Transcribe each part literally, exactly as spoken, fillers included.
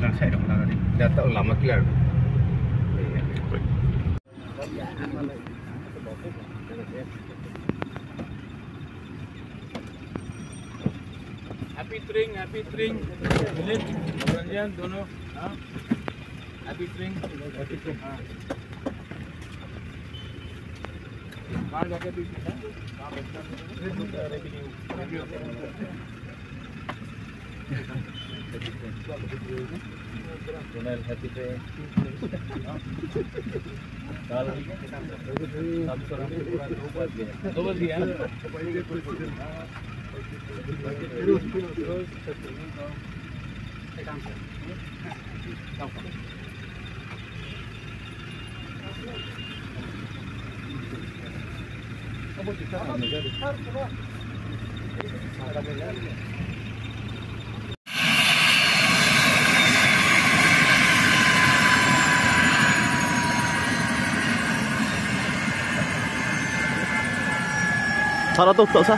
Jang side rok nang di. Jata lama clear. Happy train, happy train. Village, Ranjan, dono. Haan? Happy train. Happy train. Haan. Kahan jaake happy train? Haan, revenue. Happy train. Happy train. Kal, दो बज गया। दो बज गया। Sara tok tok sa.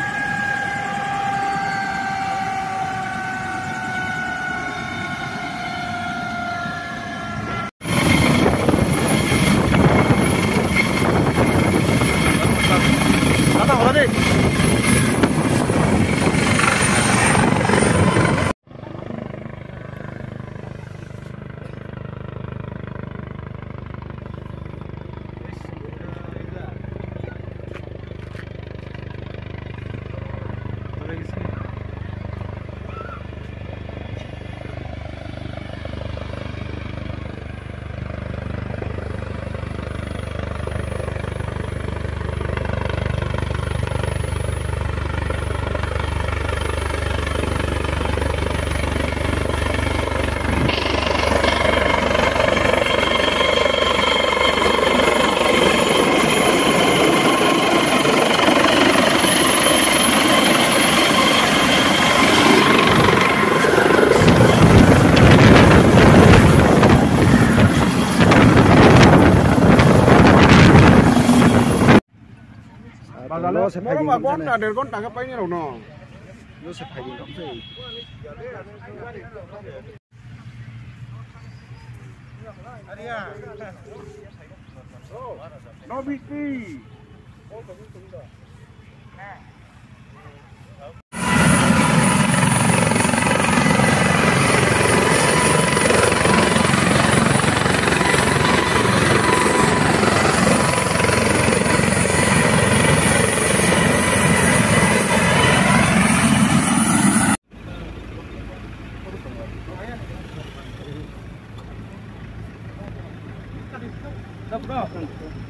Bazar lo se phai ghonta, der ghonta khe paini rok no. Lo se phai rok se. No bisti.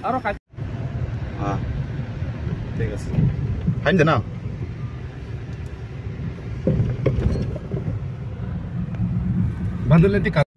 Aro ka- Ah, thik ase. Hain de na? Bandole ti ka-